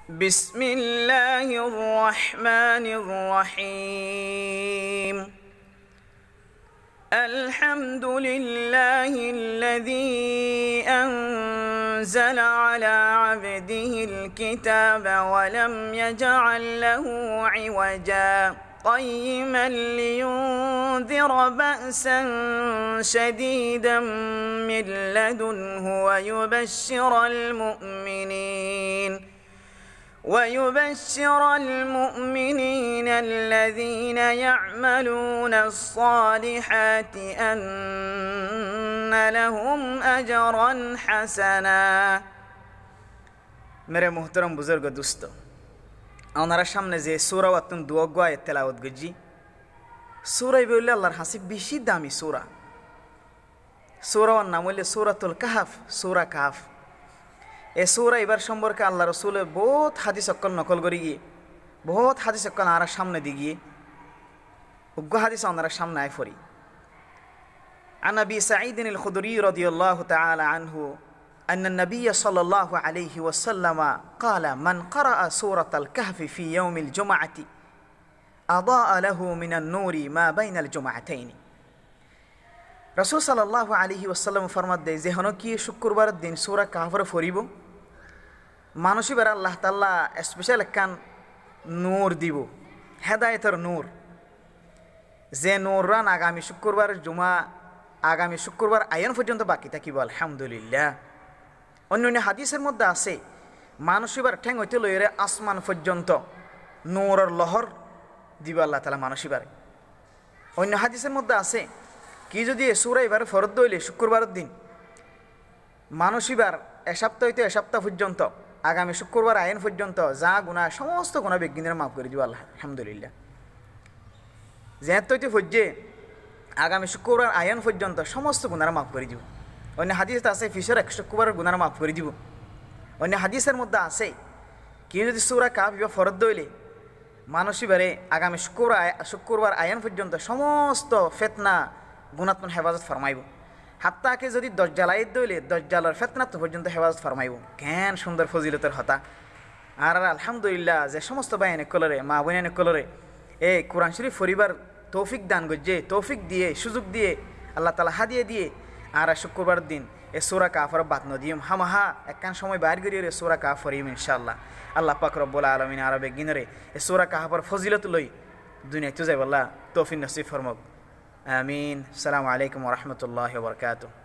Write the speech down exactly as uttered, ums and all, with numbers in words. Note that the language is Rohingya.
بسم الله الرحمن الرحيم. الحمد لله الذي أنزل على عبده الكتاب ولم يجعل له عوجا قيما لينذر بأسا شديدا من لدنه ويبشر المؤمنين ويبشر المؤمنين الذين يعملون الصالحات أن لهم أجرا حسنا. Mere muhtaram buzurg dustó, onorar samne ze sura wattún duwá gua ayat telawot goijjí, sura ibá óilde Allar hañsé beci dami sura. Sura wan nam óilde Suratul Kahf, sura Kahf. E sura ibár somporke Allar Rosule bout hadis okkol nokol gorí giyé, bout hadis okkol añárar samne di giyé. Uggua hadis onorar samne añí fori. عن أبي سعيد الخدري رضي الله تعالى عنه أن النبي صلى الله عليه وسلم قال: من قرأ سورة الكهف في يوم الجمعة أضاء له من النور ما بين الجمعتين. Rosul sallallahu alaihi wasallam formadde, ze honó ki cúkkurbar din sura Kahfore foribó, manúic ibáre Allah taala special ekkán nur dibó, hedayetor nur. Ze nurrán agami cúkkurbar juma, agami cúkkurbar aiyón foijjonto baki tákibo, alhamdulillah. Oinno oinno hadisor modde asé, manúic ibár théng óite loiyóre asman foijjonto nuror lohór dibó Allah taala manúic ibáre. Oinno hadisor modde asé, ki zodi e sura ibár foredde óile cúkkurbar din, manúic ibár e sapta óite e sapta foijjonto, agami cúkkurbar aiyón foijjonto za guná, somosto guná beggúnore maf gorí dibó Allah, alhamdulillah. Zeéñtte óite foijjé, agami cúkkurbar aiyón foijjonto somosto gunáre maf gorí dibó. Oinno hadisot asé, fisor ek cúkkurbaror gunáre maf gorí dibó. Oinno hadisor modde asé, ki zodi sura Kahf ibá foredde óile, manúic ibáre agami cúkkurbar ay-, cúkkurbar aiyón foijjonto somosto fetna gunáttun hefazot formaibó. Hatta ke zodi dojjal aiyédde óile dojjalor fetnattun foijjonto hefazot formaibó. Keén cúndor fozilotor hotá. Añárar alhamdulillah, ze somosto báiyain okkolore, maa bóinain okkolore e Kuran Córif foribár toufik dan goijjé, toufik diyé, cúzuk diyé, Allah taala hádiya diyé, añára cúkkurbar din e sura Kahfor bad nodiyum, hámaha ekkán cómoi bair goríyore e sura Kahf foriyum incaallah. Allah pak robbul alamin añára beggúnore e sura Kahfor fozilot loi duniyaittú zaibolla toufik nosib formouk. Amin. Assalamu alaikum wa rahmatullahi wa barakatuh.